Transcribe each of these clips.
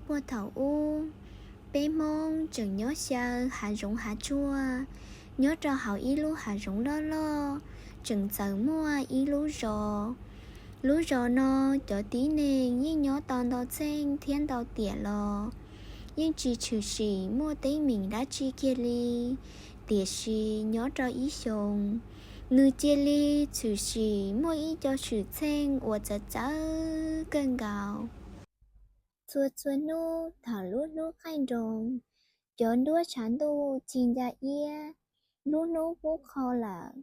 Puag thaum ub, peb Hmoob tseem nyob xyaw hav zoov hav tsuag, nyob rau hauv ib lub hav zoov loj loj, tseem txawm muaj ib lub zos. Lub zos no cov tib neeg yeej nyob tau ntau txheej thiab ntau tiam los yeej tsis tshwm sim muaj teeb meem dab tsi kiag li. Tiam sis nyob rau ib xyoos, nws cia li tshwm sim muaj ib co xwm txheej uas txawv txawv kawg nkaus. Txhua txhua hnub thaum lub hnub qaij nroos, cov nruab tshav ntuj ci nca iab, lub hnub pub qho lawm,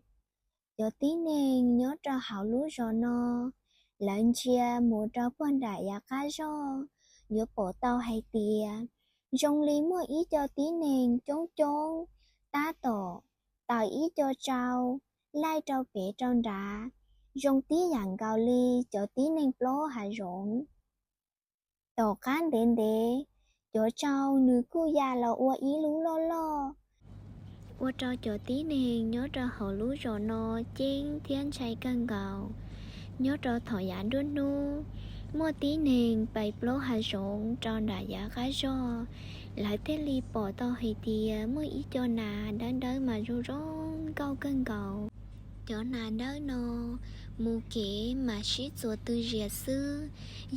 cov tib neeg nyob rau hauv lub zos no, lawv ntsia mus rau puag nram yav qab zog, yuav pom tau hais tias zoo li muaj ib co tib neeg coob coob tab tom taws ib co tsau laij rau pem rau nrad, zoo tib yam nkaus li cov tib neeg plob hav zoov. Tom qab ntev ntev, cov tsau nws kuj ya los ua ib lub loj loj, ua rau cov tib neeg nyob rau hauv lub zos no ceeb thiab ntshai kawg nkaus. Nyob rau thaum yav nruab hnub, muaj tib neeg pais plob hav zoov rau nram yav qab zog, lawv thiaj li pom tau hais tias muaj ib co nas dawb dawb mas zoo zoo nkauj kawg nkaus. Cov nas dawb no mus kev mas sib txuas tw zias xwb,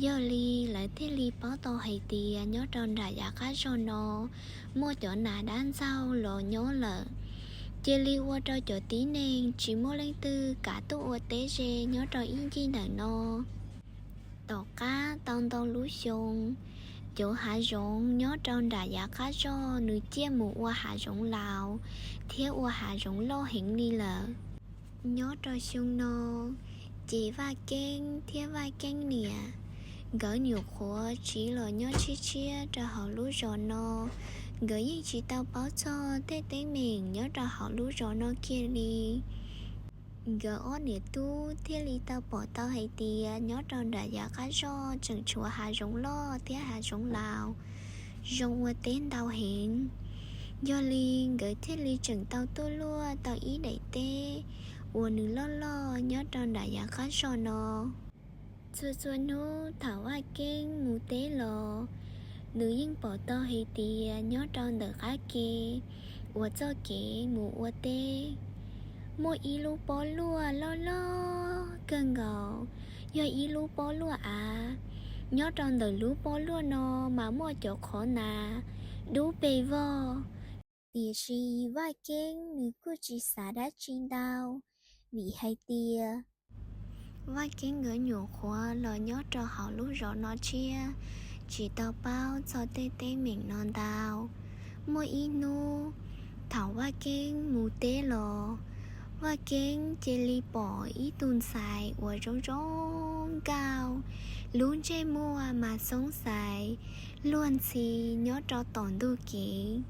yog li lawv thiaj li paub tau hais tias nyob rau nram yav qab zog no muaj cov nas dab ntxaug los nyob lawm. Cia li ua rau cov tib neeg tsis muaj leej twg kam tuaj ua teb ze nyob rau ib ncig ntawm no. Tom qab tau ntau lub xyoo, cov hav zoov nyob rau nram yav qab zog nws ciaj mus ua hav zoov laus thiab ua hav zoov loj heev li lawm. Nyob rau xyoo no, ces Vaj Keeb thiab Vaj Keeb niam, nkawd nyuam qhuav tsiv los nyob tshiab tshiab rau hauv lub zos no, nkawd yeej tsis tau paub txog tej teeb meem nyob rau hauv lub zos no kiag li. Nkawd ob niam tub thiaj li tau pom tau hais tias nyob rau nram yav qab zog tseem tshuav hav zoov loj thiab hav zoov laus zoo ua teb ntau heev. Yog li nkawd thiaj li tseem tau tuaj luaj tau ib daim teb uas nws loj loj nyob rau nram yav qab zog no. Txhua txhua hnub thaum Vaj Keeb mus teb los, nws yeej pom tau hais tias nyob rau ntawm qab ke uas txoj kev mus ua teb, muaj ib lub pob luaj loj loj kawg nkaus, yog ib lub pob luaj av. Nyob rau ntawm lub pob luaj no mas muaj cov qhov nas dub pes vog. Tiam sis Vaj Keeb nws kuj tsis xav dab tsi ntau, vim hais tias Vaj Keeb nkawd nyuam qhuav los nyob rau hauv lub zos no tshiab, tsis tau paub txog tej teeb meem no ntau. Muaj ib hnub, thaum Vaj Keeb mus teb los, Vaj Keeb cia li pom ib tug ntxhais uas zoo zoo nkauj, lub ntsej muag mas xoob xais, luag ntxhi nyob rau tom ntug kev.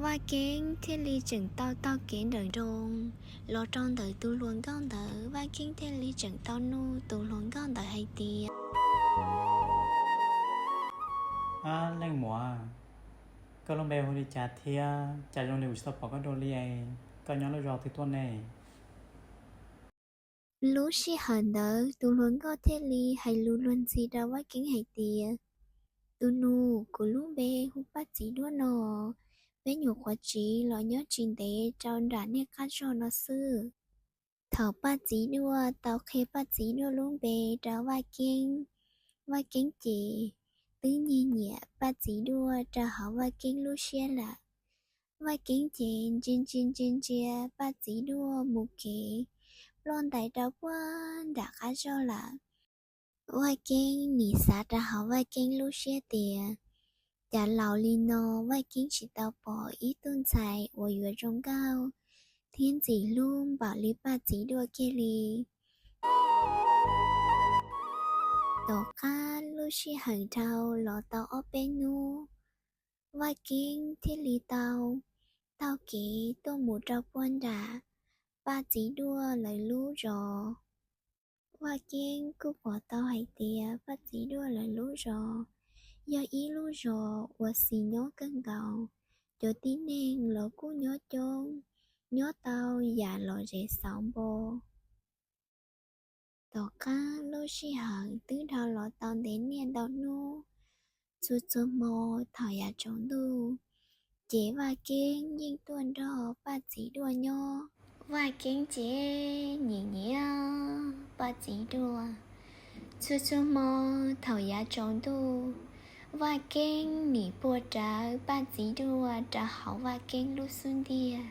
Vaj Keeb thiaj li tseem tau taug kev nrawm nroos los rau ntawm tus hluas nkauj ntawd. Vaj Keeb thiaj li tseem tau nug tus hluas nkauj ntawd hais tias, Ab leej muam, koj lub npe hu li cas thiab cas zoo li kuv tsis tau pom koj dua li? Koj nyob lub zos twg tuaj ne? Lub sij hawm ntawd tus hluas nkauj thiaj li hais lus luag ntxhi rau Vaj Keeb hais tias, Tus nus, kuv lub npe hu Paj Txiv Duaj no. Peb nyuam qhuav tsiv los nyob tsis ntev rau nram nej qab zog no xwb. Thaum Paj Txiv Duaj tau qhia Paj Txiv Duaj lub npe rau Vaj Keeb, Vaj Keeb ces twb nyiag nyiam Paj Txiv Duaj rau hauv Vaj Keeb lub siab lawm. Vaj Keeb ces ntsia ntsia ntsia ntsia Paj Txiv Duaj mus kev, ploj ntais rau puag nram qab zog lawm. Vaj Keeb nim xav rau hauv Vaj Keeb lub siab tias, cas laus li no Vaj Keeb tsis tau pom ib tug ntxhais uas yuav zoo nkauj thiab ntxim hlub npaum li Paj Txiv Duaj kiag li. Tom qab lub sij hawm dhau los tau ob peb hnub, Vaj Keeb thiaj li tau taug kev tuaj mus rau puag nram Paj Txiv Duaj lawv lub zos. Vaj Keeb kuj pom tau hais tias Paj Txiv Duaj lawv lub zos yog ib lub zos uas xis nyob kawg nkaus, cov tib neeg los kuj nyob coob, nyob tau yam lom zem xauv npo. Tom qab lub sij hawm twb dhau los tau ntev niaj ntau hnub, Txhua txhua hmo thaum yav tsaus ntuj, ces Vaj Keeb yeej tuaj nrog Paj Txiv Duaj nyob. Vaj Keeb ces nyiam nyiam Paj Txiv Duaj. Txhua txhua hmo thaum yav tsaus ntuj, Vaj Keeb nim puag rawv Paj Txiv Duaj rau hauv Vaj Keeb lub xub ntiag,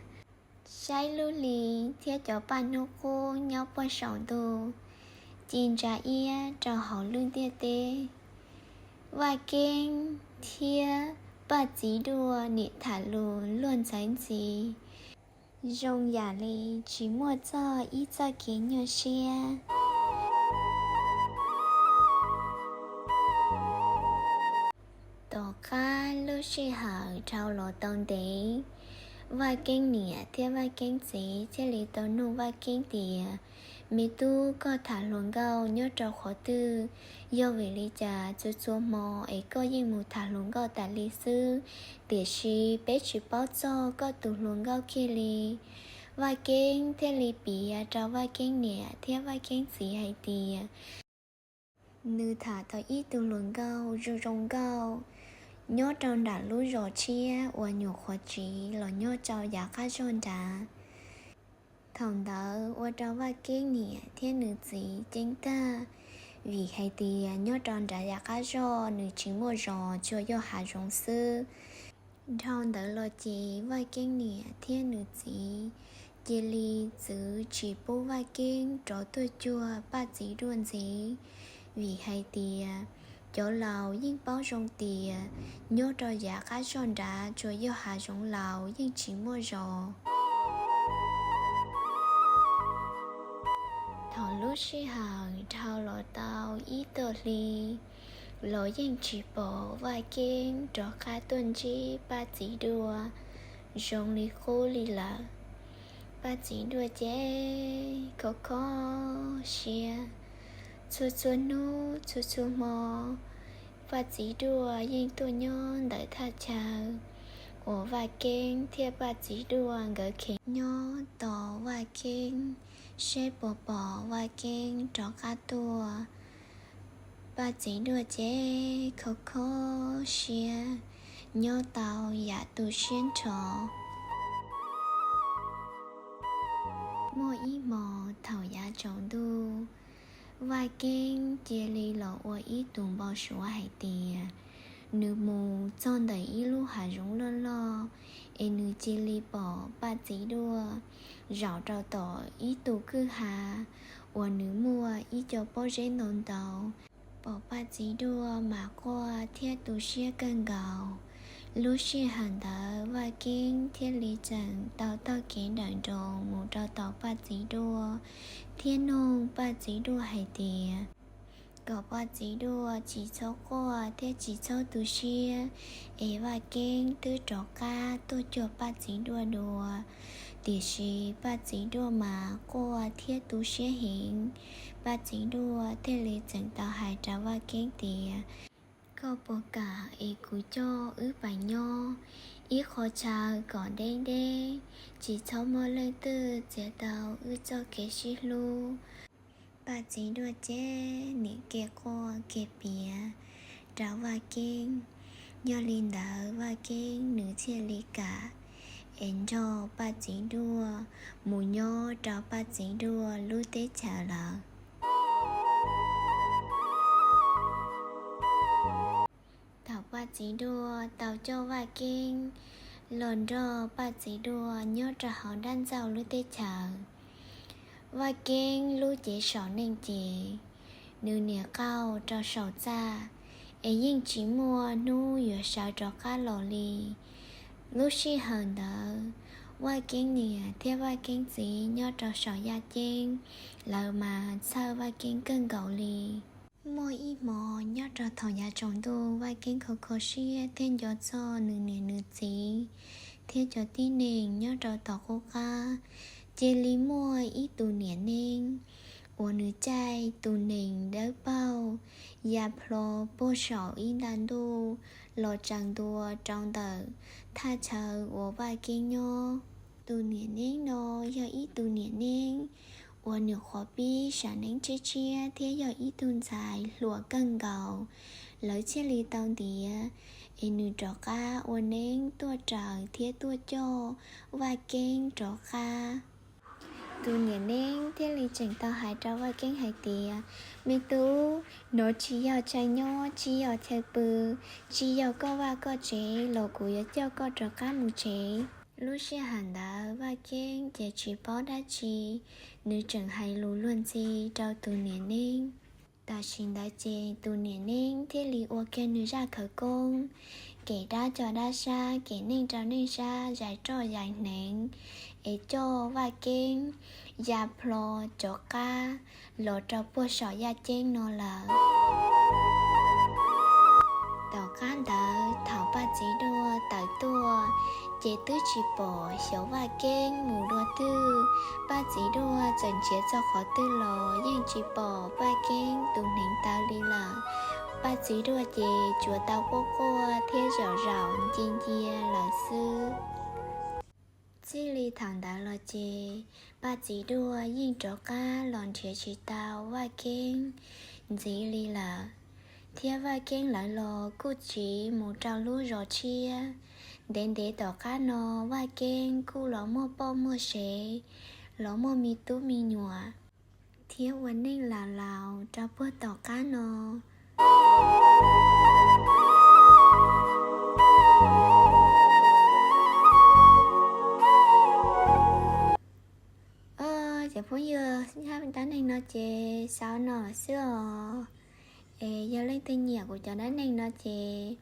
saib lub hli thiab cov paj hnub qub nyob puag saum ntuj ci ntsa iab rau hauv lub ntiaj teb. Vaj Keeb thiab Paj Txiv Duaj nim tham lus luag ntxhi ntxhi, zoo yam li tsis muaj txog ib txoj kev nyuaj siab. Tom qab lub sij hawm dhau los tau ntev, Vaj Keeb niam thiab Vaj Keeb txiv thiaj li tau nug Vaj Keeb tias, Me tub, koj tham hluas nkauj nyob rau qhov twg? Yog vim li cas txhua txhua hmo es koj yeej mus tham hluas nkauj tas li xwb, tiam sis peb tsis paub txog koj tus hluas nkauj kiag li? Vaj Keeb thiaj li piav rau Vaj Keeb niam thiab Vaj Keeb txiv hais tias, nws tham tau ib tug hluas nkauj zoo zoo nkauj nyob rau nram lub zos tshiab uas nyuam qhuav tsiv los nyob rau yav qab zog nrad. Thaum ntawd ua rau Vaj Keeb niam thiab nws txiv ceeb tag, vim hais tias nyob rau nrad yav qab zog nws tsis muaj zos, tsuas yog hav zoov xwb. Dhau ntawd los ces Vaj Keeb niam thiab nws txiv cia li txwv tsis pub Vaj Keeb rov tuaj cuag Paj Txiv Duaj ntxiv, vim hais tias cov laus yeej paub zoo tias nyob rau yav qab zog nrad tsuas yog hav zoov laus, yeej tsis muaj zos. Thaum lub sij hawm dhau los tau ib tag hli los yeej tsis pom Vaj Keeb rov qab tuaj ntsib Paj Txiv Duaj zoo li qub li lawm. Paj Txiv Duaj ces kho kho siab. Txhua txhua hnub txhua txhua hmo, Paj Txiv Duaj yeej tuaj nyob ntawm thaj chaw uas Vaj Keeb thiab Paj Txiv Duaj nkawd kheev nyob tos Vaj Keeb, seb puas pom Vaj Keeb rov qab tuaj. Paj Txiv Duaj ces kho kho siab, nyob tau yam tu siab nrho. Muaj ib hmos thaum yav tsaus ntuj, Vaj Keeb cia li los ua ib tug npau suav hais tias nws mus txog ntawm ib lub hav zoov loj loj, es nws cia li pom Paj Txiv Duaj zaum rau tom ib tug kwj ha uas nws muaj ib co pob zeb ntau ntau. Pom Paj Txiv Duaj mas quaj thiab tu siab kawg nkaus. Lub sij hawm ntawd Vaj Keeb thiaj li tseem taug tog kev nrawm nroos mus rau tom Paj Txiv Duaj thiab nug Paj Txiv Duaj hais tias kom Paj Txiv Duaj tsis txhob quaj thiab tsis txhob tu siab, es Vaj Keeb twb rov qab tuaj cuag Paj Txiv Duaj dua. Tiam sis Paj Txiv Duaj mas quaj thiab tu siab heev. Paj Txiv Duaj thiaj li tseem tau hais rau Vaj Keeb tias, koj puas kam es kuv coj wb pais nyob ib qho chaw kom deb deb, tsis txhob muaj leej twg txiav tau wb txoj kev sib hlub? Paj Txiv Duaj ces nim kev quaj kev piav rau Vaj Keeb. Yog li ntawd Vaj Keeb nws thiaj li kam es nrog Paj Txiv Duaj mus nyob rau Paj Txiv Duaj lub teb chaws lawm. Thaum Paj Txiv Duaj tau coj Vaj Keeb los nrog Paj Txiv Duaj nyob rau hauv dab ntxaug lub teb chaws, Vaj Keeb lub cev saum neej ces nws niam qauj rau saum txaj, es yeej tsis muaj hnub yuav sawv rov qab los li. Lub sij hawm ntawd, Vaj Keeb niam thiab Vaj Keeb txiv nyob rau saum yaj ceeb, lawv mas txhawj Vaj Keeb kawg nkaus li. Muaj ib hmo nyob rau thaum yav tsaus ntuj, Vaj Keeb kho kho siab thiab nco txog nws niam nws txiv thiab cov tib neeg nyob rau tom qub qab. Cia li muaj ib tug niam neeb uas nws caij tus nees dawb paug ya plho puag saum ib nta ntuj los tsaws ntua rau ntawm thaj chaw uas Vaj Keeb nyob. Tus niam neeb no yog ib tug niam neeb uas nws qhuav pib sam neeb tshiab tshiab thiab yog ib tug ntxhais hluas kawg nkaus, lawv thiaj li tau ntiav es nws rov qab ua neeb tuaj raws thiab tuaj coj Vaj Keeb rov qab. Tus niam neeb thiaj li tseem tau hais rau Vaj Keeb hais tias, Me tub, nov tsis yog chaw nyob, tsis yog chaw pw, tsis yog koj vaj koj tsev los kuv yuav coj koj rov qab mus tsev. Lub sij hawm ntawd Vaj Keeb ces tsis paub dab tsi, nws tseem hais lus luag ntxhi rau tus niam neeb. Tam sim ntawd ces tus niam neeb thiaj li ua kiag nws zaj khawv koob, kem dab coj dab sab, kem neej rau neej sab, zais roj zais hneev, es coj Vaj Keeb ya plho cov qab los rau puag saum yaj ceeb no lawm. Tom qab ntawd thaum Paj Txiv Duaj tawm tuaj, ces twb tsis pom xyov Vaj Keeb mus dua twg. Paj Txiv Duaj txawm nrhiav txog qhov twg los yeej tsis pom Vaj Keeb tus hneev taw li lawm. Paj Txiv Duaj ces tsuas tau quaj quaj thiab zaum zaum ncia ncia lawm xwb. Txij li thaum ntawd los ces Paj Txiv Duaj yeej rov qab los nrhiav tsis tau Vaj Keeb ntxiv li lawm, thiab Vaj Keeb lawv los kuj tsiv mus rau lub zos tshiab. Ntev ntev tom qab no Vaj Keeb kuj los muaj poj muaj sev, los muaj me tub me nyuam, thiab ua neej laus laus rau puag tom qab no. Os, cov phooj ywg, dab neeg no ces xaus no xwb os. Es yog leej twg nyiam kuv cov dab neeg no ces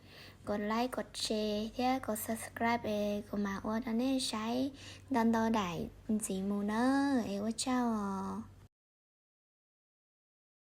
kom like, kom share thiab kom subscribe es kuv mam ua rau nej saib ntau ntau daim ntxiv mus na. Es ua tsaug os.